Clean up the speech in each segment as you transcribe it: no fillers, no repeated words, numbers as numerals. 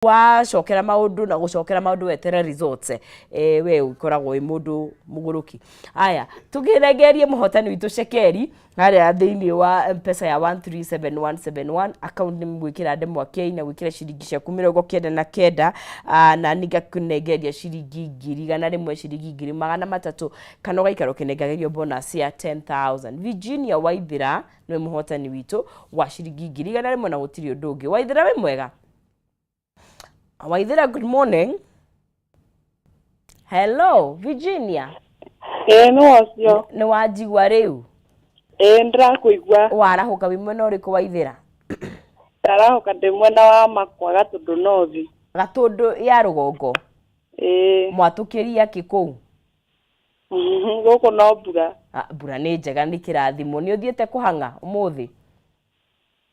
Wacokera maũndũ na gũcokera maũndũ weterere results, we ũkoragwo wĩ mũndũ mũgũrũki. Aya, tũkĩrengerie mũhotani witũ cekeri harĩa thĩinĩ wa Mpesa ya 137171 account, nĩ gwĩkĩra ndemwa K na gwĩkĩra ciringi ciaku 99, na ningakũnengeria ciringi 100,000, ciringi 300,000, kana ũgaikara ũkĩnengagĩrio bonus ya 10,000. Virginia Waithira nĩwe mũhotani witũ wa ciringi 100,000 na gũtirĩ ũndũ ũngĩ. Waithira, wĩ mwega? Waithira, good morning. Hello, Virginia. Ĩĩ, nĩ ũcio. Nĩ wanjigua rĩu? Ĩĩ, ndĩrakũigua. Warahũka wĩ mwena ũrĩkũ, Waithĩra? Ndarahũka ndĩ mwena wa Makwa, Gatũndũ North. Gatũndũ ya rũgongo? Ĩĩ. Mwatũkĩria kĩ kũu? Gũkũ no mbura. Ah, mbura nĩ njega, nĩ kĩrathimo. Nĩ ũthiĩte kũhang'a ũmũthĩ?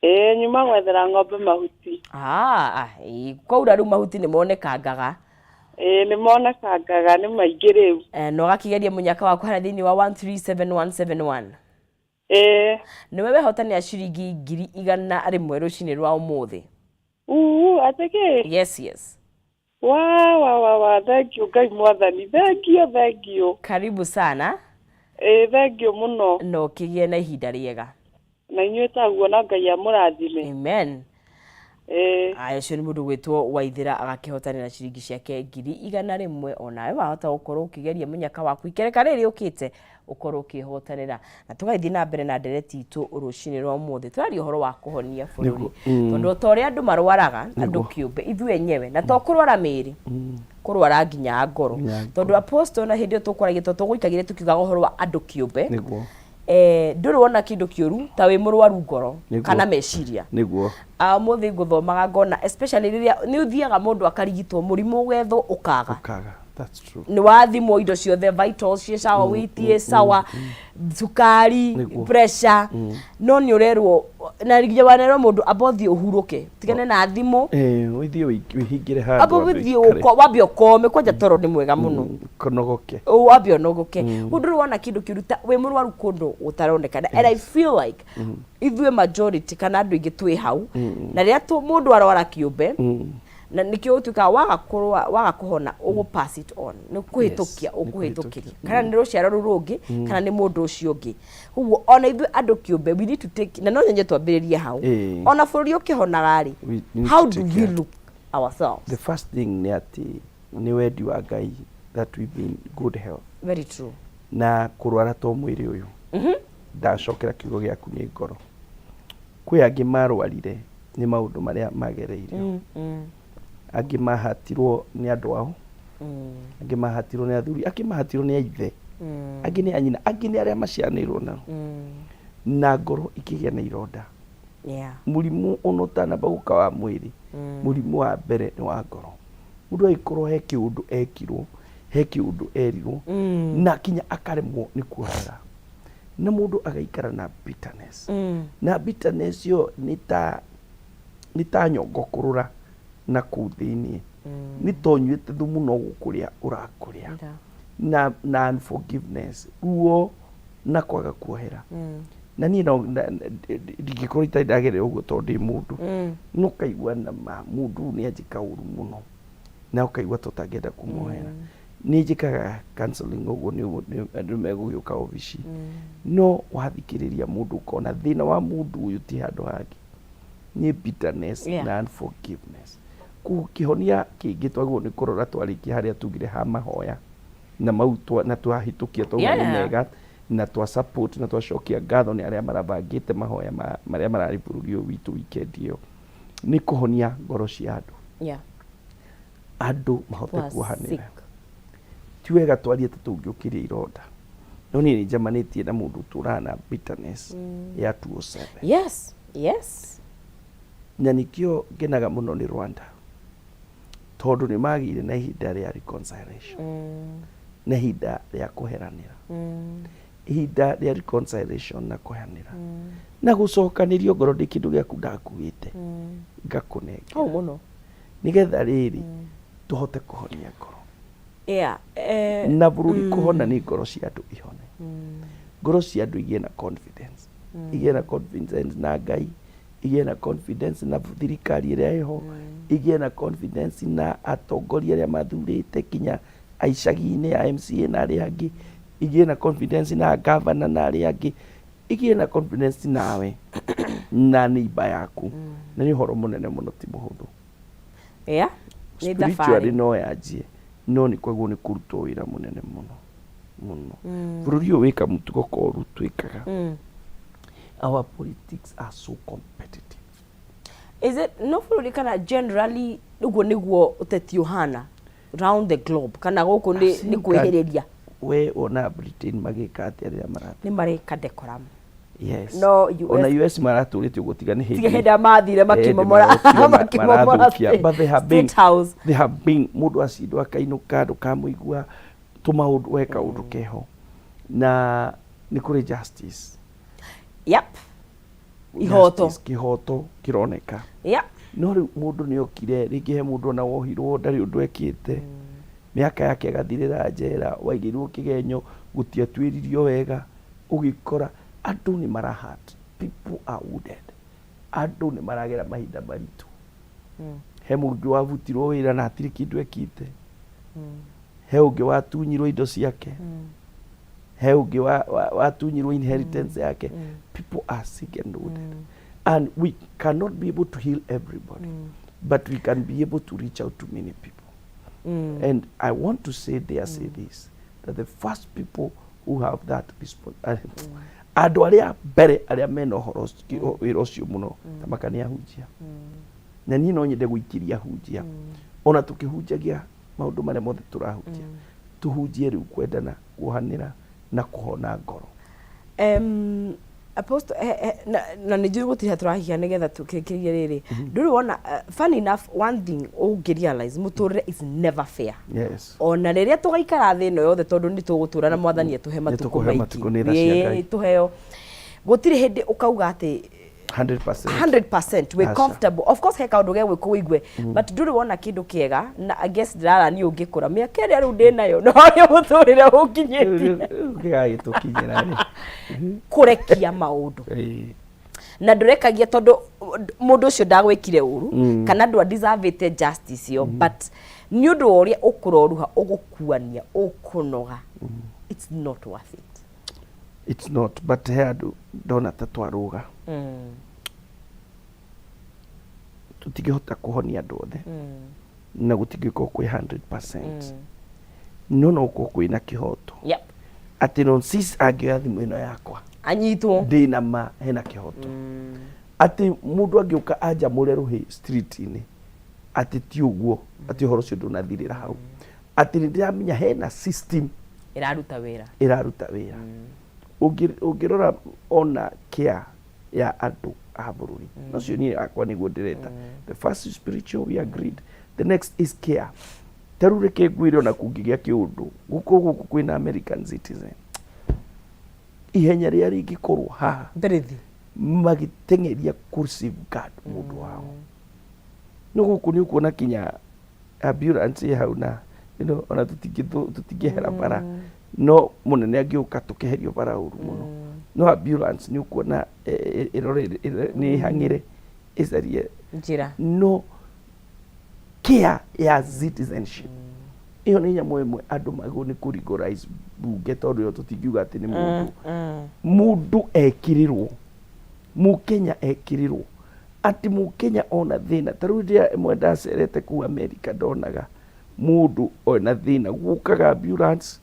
Ĩĩ, nyuma gwethera ng'ombe mahuti. Ah, ĩĩ, kwaura rĩu mahuti nĩ monekangaga. Ĩĩ, nĩ monekangaga, nĩ maingĩ rĩu. Na ũgakĩgeria mũnyaka waku harĩa thĩinĩ wa 137171? Ĩĩ. Nĩwe wehotanĩra ciringi 100,000 rũcinĩ rwa ũmũthĩ. Uu, atĩ kĩ? Yes. Wa wa wa wa, thank you Ngai Mwathani, thank you, thank you. Karibu sana. Ĩĩ, thank you mũno. Na ũkĩgĩe na ihinda rĩega. Na inyuĩ taguo, na Ngai amũrathime. Amen. Ĩĩ. Aya, ũcio nĩ mũndũ gwĩtwo Waithĩra agakĩhotanĩra ciringi ciake 100,000. Onawe wahota gũkorwo ũkĩgeria mũnyaka waku ikereka rĩrĩ rĩũkĩte, ũkorwo ũkĩhotanĩra. Na tũgagĩthiĩ na mbere na ndereti itũ rũcinĩ rwa ũmũthĩ, tũraria ũhoro wa kũhonia bũrũri, tondũ o ta ũrĩa andũ marwaraga, andũ kĩũmbe, ithuĩ enyewe, na to kũrwara mĩĩrĩ, kũrwara nginya ngoro. Nginya. Tondũ apostle, na hĩndĩ ĩyo tũkwaragia, tondũ tũgũikagire tũkiugaga ũhoro wa andũ kĩũmbe, ndũrĩ wona kĩndũ kĩũru ta wĩ mũrwaru ngoro kana meciria. Ũmũthĩ ngũthomaga ngona, especially rĩrĩa nĩ ũthiaga mũndũ akarigitwo mũrimũ, ũgethwo ũkaga. Ũkaga, that's true. Nĩ wathimwo indo ciothe, vitals ciĩ sawa, weight ĩ sawa, cukari, pressure, no nĩ ũrerwo na nginya wanerwo mũndũ amba ũthiĩ ũhurũke, tigane na thimũ. Ĩĩ, ũthiĩ wĩhingĩre handũ. Amba wambe ũthiĩ ũikare. Wambe ũkome kwanja, toro nĩ mwega mũno. Konogoke. Wambe ũnogoke. Ũndũ ndũrĩ wona kĩndũ kĩũru ta wĩ mũrwaru kũndũ gũtaronekana, and I feel like ithuĩ majority kana andũ aingĩ twĩ hau, na rĩrĩa mũndũ arwara kĩũmbe, na nĩkĩo ũtuĩkaga waga kũrwa, waga kũhona, ũgũ pass it on, nĩ kũhĩtũkia. Yes, nĩ ũkũhĩtũkĩria kũhĩtũkia. Kana nĩ rũciaro rũu rũngĩ kana nĩ mũndũ ũcio ũngĩ. Ũguo ona ithuĩ andũ kĩũmbe, we need to take, na no nyenje twambĩrĩrie hau. Ona bũrũri ũkĩhonaga rĩ, We need how to do take we care. look ourselves? The first thing nĩ atĩ nĩ wendi wa Ngai that we be in good health. Very true. Na kũrwara to mwĩrĩ ũyũ, ndacokera kiugo gĩaku, nĩ ngoro. Kwĩ angĩ marwarire nĩ maũndũ marĩa magereire, angĩ mahatirwo nĩ andũ ao, angĩ mahatirwo nĩ athuri, angĩ mahatirwo nĩ aithe, angĩ nĩ anyina, angĩ nĩ arĩa macianĩirwo nao, na ngoro ikĩgĩa na ironda. Mũrimũ ona ũtanamba gũka wa mwĩrĩ, mũrimũ wa mbere nĩ wa ngoro. Mũndũ agĩkorwo he kĩũndũ ekirwo, he kĩũndũ erirwo, na kinya akaremwo nĩ kuohera, na mũndũ agaikara na bitterness, na bitterness ĩyo nĩ ta nyongo kũrũra na kũu thĩiniĩ, nĩ ta ũnyuĩte thumu no gũkũrĩa ũrakũrĩa, na unforgiveness, ruo na kwaga kuohera. Na niĩ no ndingĩkorwo itarĩ ndagerera ũguo, tondũ ndĩ mũndũ. No ũkaigua na ma mũndũ ũyũ nĩ anjĩka ũru mũno, na ũkaigua ta ũtangĩenda kũmuohera. Nĩ njĩkaga counseling ũguo, andũ megũgĩũka obici, no wathikĩrĩria mũndũ ũkona thĩna wa mũndũ ũyũ ti handũ hangĩ, nĩ bitterness na unforgiveness. Koguo kĩhonia kĩngĩ twagĩrĩirwo nĩ kũrora, twarĩkia harĩa tugire ha mahoya na mau na twahĩtũkia twauga nĩ mega, na twa support na twacokia ngatho nĩ arĩa marabangĩte mahoya marĩa mararĩ bũrũri ũyũ witũ weekend ĩyo, nĩ kũhonia ngoro cia andũ, andũ mahote Who are kuohanĩra. Sick. Ti wega twarie ta tũngĩũkĩria ironda, no niĩ nĩ njemanĩtie na mũndũ ũtũraga na bitterness ya 207. Na nĩkĩo ngenaga mũno nĩ Rwanda, tondũ nĩ magĩire na ihinda rĩa reconciliation, na ihinda rĩa kũheranĩra, ihinda rĩa reconciliation na kũheranĩra na gũcokanĩrio ngoro, ndĩ kĩndũ gĩaku ndakuĩte ngakũnengera Hau mũno. Nĩgetha rĩrĩ tũhote kũhonia ngoro na bũrũri kũhona nĩ ngoro cia andũ ihone, ngoro cia andũ igĩe na confidence, igĩe na confidence na Ngai, Igĩe na confidence na thirikari ĩrĩa ĩho, igĩe na confidence na atongoria arĩa mathurĩte kinya icagi-inĩ ya MCA na arĩa angĩ, igĩe na confidence na gavana na arĩa angĩ, igĩe na confidence nawe na neighbor yaku. Na nĩ ũhoro mũnene mũno, ti mũhũthũ. Yeah, nĩ Spiritually thabarĩ. No yanjie, no nĩ kwagwo nĩ kũrutwo wĩra mũnene mũno mũno. Bũrũri ũyũ wĩka mũtugo koru twĩkaga. Our politics are so competitive. Is it no bũrũri kana generally ũguo nĩguo ũteti ũhana round the globe, kana gũkũ nĩ kwĩhĩrĩria? We wona Britain magĩka atĩa rĩrĩa marathiĩ? Nĩ marĩka decorum. Yes. No US Ona US maratũrĩte ũguo, tiga nĩ hĩndĩ tiga hĩndĩ ĩrĩa mathire makĩmomora marokire makĩmomora marathũkia. But they have been State House. They have been, mũndũ acindwo akainũka, ndũkamũigua tũmaũndũ we kaũndũ keho, na nĩ kũrĩ justice. Yep, ihoto. Justice, kĩhoto kĩroneka. No rĩu mũndũ nĩ okire rĩngĩ, he mũndũ ona wohirwo ndarĩ ũndũ ekĩte, mĩaka yake ĩgathirĩra njera, waigĩirwo kĩgenyo gũtiatuĩririo wega, ũgĩkora andũ nĩ marahat, people are wounded, andũ nĩ maragera mahinda maritũ. He mũndũ wabutirwo wĩra na hatirĩ kĩndũ ekĩte, he ũngĩ watunyirwo indo ciake, he ũngĩ watunyirwo inheritance yake. People are sick and wounded, and we cannot be able to heal everybody, but we can be able to reach out to many people. And I want to say there, say this, that the first people who have that response, andũ arĩa mbere arĩa mena ũhoro wĩra ũcio mũno tamaka nĩ ahunjia. Na niĩ no nyende gũikĩria ahunjia, ona tũkĩhunjagia maũndũ marĩa mothe tũrahunjia, tũhunjie rĩu kwendana, kuohanĩra na kũhona ngoro. Apostle, na nĩ njũĩ gũtirĩ tũrahiha nĩgetha tũkĩrĩkĩrie rĩrĩ, ndũrĩ wona, funny enough, one thing ũngĩ realize, mũtũrĩre is never fair. Ona rĩrĩa tũgaikara thĩ ĩno yothe, tondũ nĩ tũgũtũra na Mwathani atũhe matukũ tũkũhe maingĩ. Matukũ nĩ tha cia Ngai. Tũheo, gũtirĩ hĩndĩ ũkauga atĩ 100%. 100% we Aca. comfortable. Of course he kaũndũ gegwĩkwo ũigue, but ndũrĩ wona kĩndũ kĩega. Na I guess ndĩrara niĩ ũngĩkũra mĩaka ĩrĩa rĩu ndĩ nayo na harĩa mũtũrĩre ũkinyĩtie, Gĩgagĩtũkinyĩra rĩ? Kũrekia maũndũ. Na ndũrekagia tondũ mũndũ ũcio ndagwĩkire ũru kana ndwa deservĩte justice ĩyo, but nĩ ũndũ wa ũrĩa ũkũroruha, ũgũkuania, ũkũnoga, it's not worth it. It's not, but he andũ ndona ta twarũga. Tũtingĩhota kũhonia andũ othe na gũtingĩkorwo kwĩ 100%, no gũkorwo kwĩna kĩhoto atĩ nonsis angĩoya thimũ ĩno yakwa, anyitwo, ndĩna ma hena kĩhoto, atĩ mũndũ angĩũka anjamũre rũhĩ street-inĩ, atĩ ti ũguo, atĩ ũhoro ũcio ndũnathirĩra hau, atĩ nĩ ndĩramenya hena system ĩraruta wĩra. Ĩraruta wĩra. Ũngĩrora ona care ya andũ a bũrũri nocio, niĩ akwa nĩguo ndĩreta. The first is spiritual, we agreed. The next is care. Ta rĩu reke ngwĩre, ona kũngĩgĩa kĩũndũ gũkũ kwĩna American citizen, ihenya rĩrĩa rĩngĩkorwo haha mbĩrĩthi magĩteng'eria kũ safeguard mũndũ wao. No gũkũ nĩ ũkuona kinya ambulance ĩ hau na ona tũtingĩhera bara, no mũnene angĩũka tũkeherio bara ũru mũno, no ambulance nĩ ũkuona ĩrore nĩ ĩhang'ĩre ĩcarie njĩra. No care ya citizenship ĩyo nĩ nyamũ ĩmwe andũ magwo nĩ kũ legalize bunge, tondũ ĩyo tũtingiuga atĩ nĩ mũndũ mũndũ ekĩrĩrwo, Mũkenya ekĩrĩrwo atĩ Mũkenya ona thĩna. Ta rĩu rĩrĩa ĩmwe ndacerete kũu America, ndonaga mũndũ ona thĩna, gũkaga ambulance,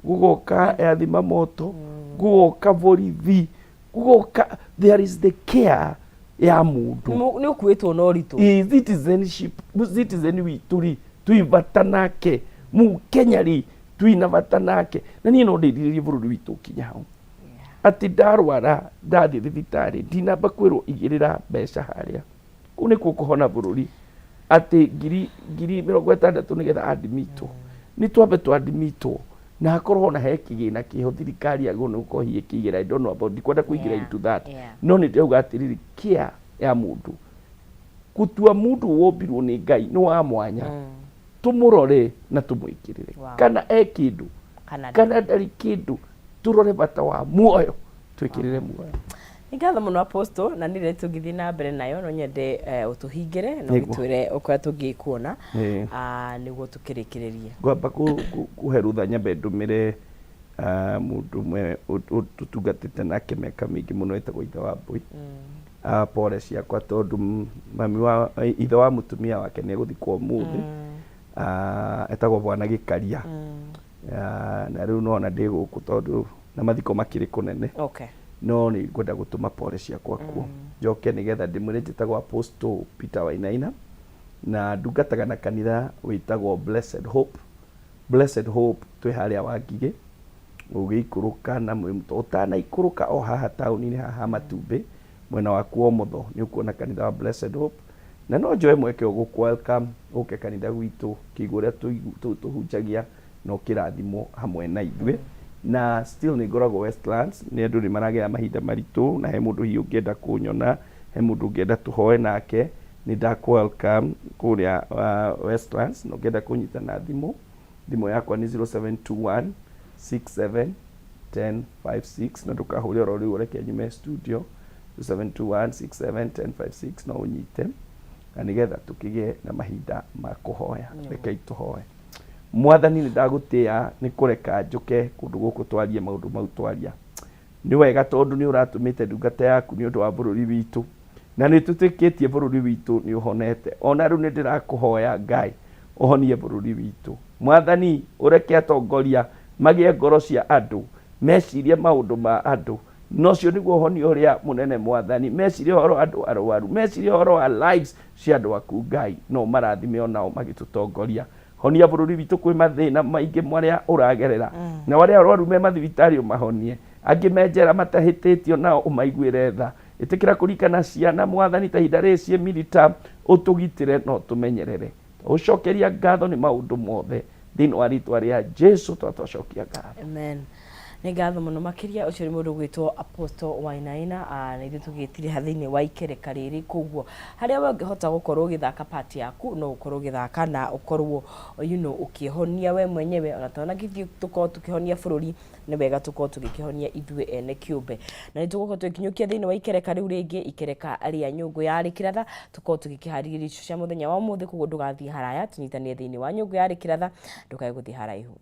gũgoka yathima moto, gũgoka borithi, gũgoka, there is the care ya mũndũ. Nĩ ũkuĩtwo na ũritũ. Ĩ citizenship, citizen witũ rĩ, twĩ bata nake. Mũkenya rĩ, twĩna bata nake. Na niĩ no ndĩrirĩrie bũrũri witũ ũkinye hau, atĩ ndarwara, ndathiĩ thibitarĩ, ndinamba kwĩrwo igĩrĩra mbeca harĩa. Kũu nĩkuo kũhona bũrũri, atĩ ngiri 60 nĩgetha admitwo. Nĩ twambe twadmitwo na hakorwo ona he kĩgĩna kĩho thirikari yagĩrĩirwo nĩ gũkorwo hihi ĩkĩigĩra. I don't know about, ndikwenda kũingĩra into that. No nĩ ndĩrauga atĩrĩrĩ, care ya mũndũ, gũtua mũndũ wombirwo nĩ Ngai nĩ wa mwanya, tũmũrore na tũmwĩkĩrĩre. Kana e kĩndũ kana kana ndarĩ kĩndũ, tũrore bata wa muoyo, twĩkĩrĩre muoyo. Nĩ ngatho mũno Apostle, na nĩ tũngĩthiĩ na mbere nayo no nyende ũtũhingĩre na Nĩguo. ũgĩtwĩre ũkũrĩa tũngĩkuona Ĩĩ. Nĩguo tũkĩrĩkĩrĩrie. Ngwamba kũhe rũtha nyambe ndũmĩre mũndũ ũmwe tũtungatĩte nake mĩaka mĩingĩ mũno etagwo ithe wa mbũi. Pole ciakwa tondũ mami wa ithe wa mũtumia wake nĩ egũthikwo ũmũthĩ. Etagwo bwana Gĩkaria. Na rĩu nona ndĩ gũkũ tondũ na mathiko makĩrĩ kũnene. No nĩ ngwenda gũtũma pole ciakwa kuo. Njoke nĩgetha ndĩmwĩre njĩtagwo Apostle Peter Wainaina na ndungataga na kanitha wĩtagwo Blessed Hope. Blessed Hope twĩ harĩa Wangigĩ ũgĩikũrũka na ũtanaikũrũka o haha taũni-inĩ haha Matumbĩ mwena waku wa ũmotho nĩ ũkuona kanitha wa Blessed Hope na no njoe mweke ũyũ gũkũ welcome ũke kanitha gwitũ kĩigua ũrĩa tũhunjagia na ũkĩrathimwo hamwe na ithuĩ. Na still nĩ ngoragwo Westlands nĩ andũ nĩ maragera mahinda maritũ na he mũndũ hihi ũngĩenda kũnyona, he mũndũ ũngĩenda tũhoe nake, nĩ ndakũ welcome kũrĩa Westlands na ũngĩenda kũnyita na thimũ, thimũ yakwa nĩ 0721 67 10 56 na ndũkahũre oro rĩu ũreke nyume studio. 0721 67 10 56 no ũnyite na nĩgetha tũkĩgĩe na mahinda ma kũhoya. Rekei tũhoe. Mwathani nĩ ndagũtĩa nĩ kũreka njũke kũndũ gũkũ twarie maũndũ mau twaria. Nĩ wega tondũ nĩ ũratũmĩte ndungata yaku nĩ ũndũ wa bũrũri witũ na nĩ tũtĩkĩtie bũrũri witũ nĩ ũhonete. Ona rĩu nĩ ndĩrakũhoya Ngai ũhonie bũrũri witũ. Mwathani ũreke atongoria magĩe ngoro cia andũ, mecirie maũndũ ma andũ, na ũcio nĩguo ũhonia ũrĩa mũnene Mwathani. Mecirie ũhoro wa andũ arwaru, mecirie ũhoro wa lives cia andũ aku Ngai, no ũmarathime onao magĩtũtongoria. Honia bũrũri witũ kwĩ mathĩna maingĩ marĩa ũragerera, na arĩa arwaru me mathibitarĩ ũmahonie, angĩ me njera matahĩtĩtio nao ũmaiguĩre tha. Ĩtĩkĩra kũririkana ciana Mwathani ta ihinda rĩrĩ ciĩ milita, ũtũgitĩre na ũtũmenyerere. Ũcokeria ngatho nĩ maũndũ mothe thĩinĩ wa rĩtwa rĩa Jesu twatwacokia ngatho. Amen. Nĩ ngatho mũno makĩria. Ũcio nĩ mũndũ ũgwĩtwo Apostle Wainaina, na ithuĩ tũgĩtiriha thĩinĩ wa ikereka rĩrĩ. Koguo harĩa we ũngĩhota gũkorwo ũgĩthaka part yaku no ũkorwo ũgĩthaka na ũkorwo ũkĩhonia we mwenyewe, ona twana gĩthiĩ tũkorwo tũkĩhonia bũrũri, nĩ wega tũkorwo tũgĩkĩhonia ithuĩ ene kĩũmbe. Na nĩ tũgũkorwo tũgĩkinyũkia thĩinĩ wa ikereka rĩu rĩngĩ, ikereka rĩa nyũngũ ya rĩkĩratha, tũkorwo tũgĩkĩharĩria irio cia mũthenya wa ũmũthĩ. Koguo ndũgathiĩ haraya, tũnyitanĩre thĩinĩ wa nyũngũ ya rĩkĩratha, ndũkae gũthiĩ haraihu.